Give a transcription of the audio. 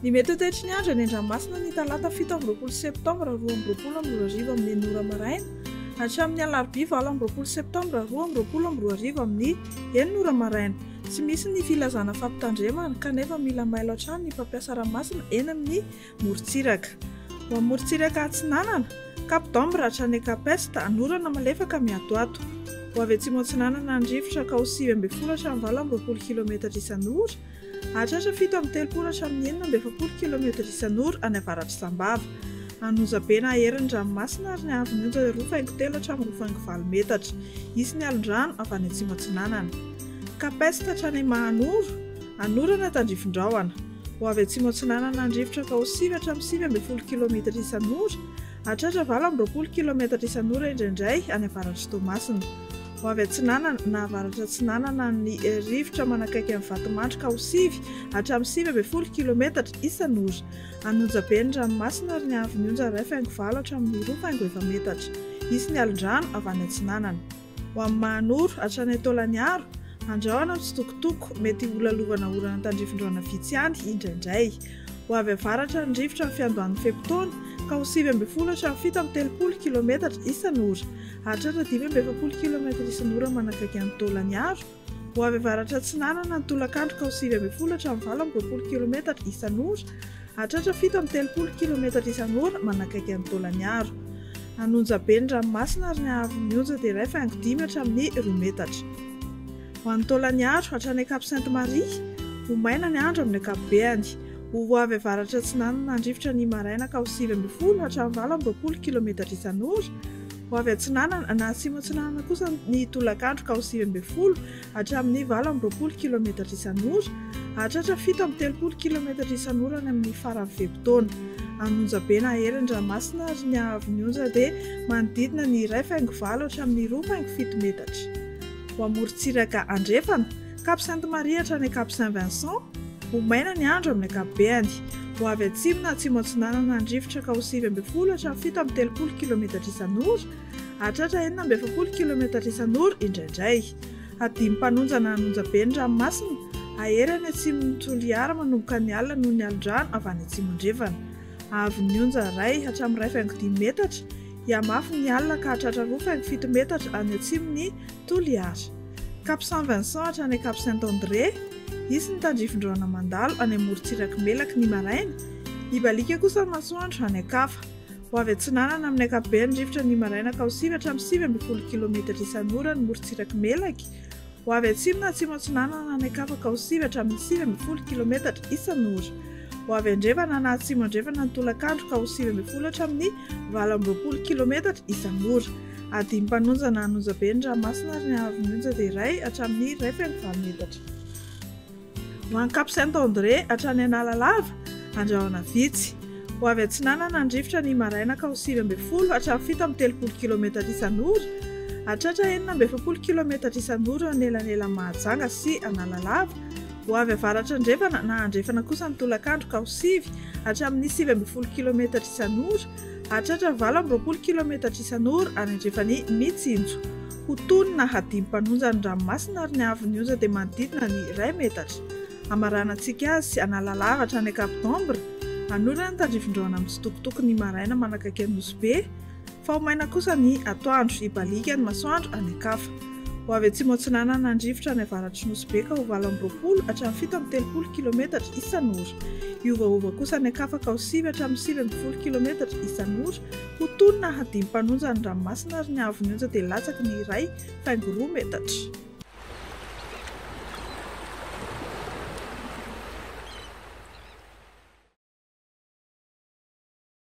Ny mety ho toetry ny andro eny an-dranomasina ny talata 27 septambra 2022 amin'ny 6 ora maraina hatramin'ny alarobia 28 septambra 2022 amin'ny 6 ora maraina. Tsy misy ny filazana fampitandremana kanefa mila mailo hatrany ny mpampiasa ranomasina eny amin'ny morontsiraka. Ho amin'ny morontsiraka atsinanana, Cap d'Ambre hatrany Cap Est, anorana malefaka miatoato. Ho avy atsimo atsinanana ny rivotra ka ho 19 hatramin'ny 28 kilometatra isan'ora, hahatratra 37 hatramin'ny 46 kilometatra isan'ora any avaratr'i Sambava. An'Onjabe na hery ny ranomasina ary ny haavon'ny onja 2,3 hatramin'ny 2,8 metatra. Hisy ny alon-drano avy any atsimo atsinanana. Cap Est hatrany Mahanoro, anorana tandrifin-drahona. Ho avy atsimo atsinanana ny rivotra ka ho 9 hatramin'ny 19 kilometatra isan'ora, hahatratra 28 kilometatra isan'ora indraindray any avaratr'i Toamasina. Ho avy atsinanana na avaratra atsinanana ny rivotra manakaiky an'i Vatomandry ka ho 9 hatramin'ny 19 kilometatra isan'ora. An'Onjabe ny ranomasina ary ny haavon'ny onja 1,8 hatramin'ny 2,4 metatra. Hisy ny alon-drano avy any atsinanana. Ho amin'ny Mahanoro, hatrany Taolagnaro, andrahona mitsitokotoko, mety holalovana orana tandrifin-drahona vitsy ihany indraindray. Ho avy avaratra ny rivotra amin'ny fiandohan'ny fe-potoana, ka ho 19 hatramin'ny 37 kilometatra isan'ora. Hahatratra 45 kilometatra isan'ora manakaiky an'i Taolagnaro. Ho avy avaratra atsinanana ny tolakandro ka ho 19 hatramin'ny 28 kilometatra isan'ora. Hahatratra 37 kilometatra isan'ora manakaiky an'i Taolagnaro. An'Onjabe ny ranomasina ary ny haavon'ny onja dia 1,5 hatramin'ny 2 metatra. Ho an'i Taolagnaro, hatrany Cap Sainte Marie, ho maina ny andro amin'ny ankapobeny. Ho avy avaratra atsinanana handrivotra ny maraina ka ho 19 hatramin'ny 28 kilometatra isan'ora. Ho avy atsinanana na atsimo atsinanana kosa ny tolakandro ka ho 19 hatramin'ny 28 kilometatra isan'ora, hahatratra 37 kilometatra isan'ora any amin'ny faran'ny fe-potoana. An'Onjabe na hery ny ranomasina ary ny haavon'ny onja dia manodidina ny 1,8 hatramin'ny 2,7 metatra. Ho amorontsiraka andrefana, Cap Sainte Marie hatrany Cap Saint Vincent, ho maina ny andro amin'ny ankapobeny. Ho avy atsimo na atsimo atsinanana ny rivotra ka ho 19 hatramin'ny 37 kilometatra isan'ora, hahatratra 46 kilometatra isan'ora indraindray. Hadimy mpanonja na hanonja be ny ranomasina, hahery any atsimon'i Toliara manomboka ny alina noho ny alon-drano avy any atsimo andrefana. Haavon'ny onja iray hatramin'ny 1,5 metatra, hihamafy ny alina ka hahatratra 2,7 metatra any atsimon'i Toliara. Cap Saint Vincent hatrany Cap Saint André, hisy ny tandrifin-drahona mandalo any amorontsirak'i Melaky ny maraina, hibaliaka kosa ny masoandro any an-kafa. Ho avy atsinanana amin'ny ankapobeny ny rivotra ny maraina ka ho 9 hatramin'ny 19 kilometatra isan'ora ny morontsirak'i Melaky. Ho avy atsimo na atsimo atsinanana any an-kafa ka ho 9 hatramin'ny 19 kilometatra isan'ora. Ho avy andrefana na atsimo andrefana ny tolakandro ka ho 19 hatramin'ny 28 kilometatra isan'ora. Adimy mpanonja na hanonja be ny ranomasina ary ny haavon'ny onja dia 1 hatramin'ny 1,8 metatra. Ho an'i Cap Saint André hatrany Analalava, andrahona vitsy. Ho avy atsinanana ny rivotra ny maraina ka ho 19 hatramin'ny 37 kilometatra isan'ora, hahatratra 46 kilometatra isan'ora eo anelanelan'i Mahajanga sy Analalava. Ho avy avaratra andrefana na andrefana kosa ny tolakandro ka ho 9 hatramin'ny 19 kilometatra isan'ora, hahatratra 28 kilometatra isan'ora any andrefan'i Mitsinjo. Ho tony na hadimy mpanonja ny ranomasina ary ny haavon'ny onja dia manodidina ny iray metatra. Hamaranantsika azy Analalava hatrany Cap d'Ambre, hanorina ny tandrifin-drahona mitsitokotoko ny maraina manakaiky an'i Nosy Be, fa ho maina kosa ny atoandro, hibaliaka ny masoandro any an-kafa. Ho avy atsimo atsinanana ny rivotra any avaratr'i Nosy Be ka ho 28 hatramin'ny 37 kilometatra isan'ora. Hiovaova kosa any an-kafa ka ho 9 hatramin'ny 19 kilometatra isan'ora. Ho tony na hadimy mpanonja ny ranomasina ary ny haavon'ny onja dia latsaky ny 1,2 metatra.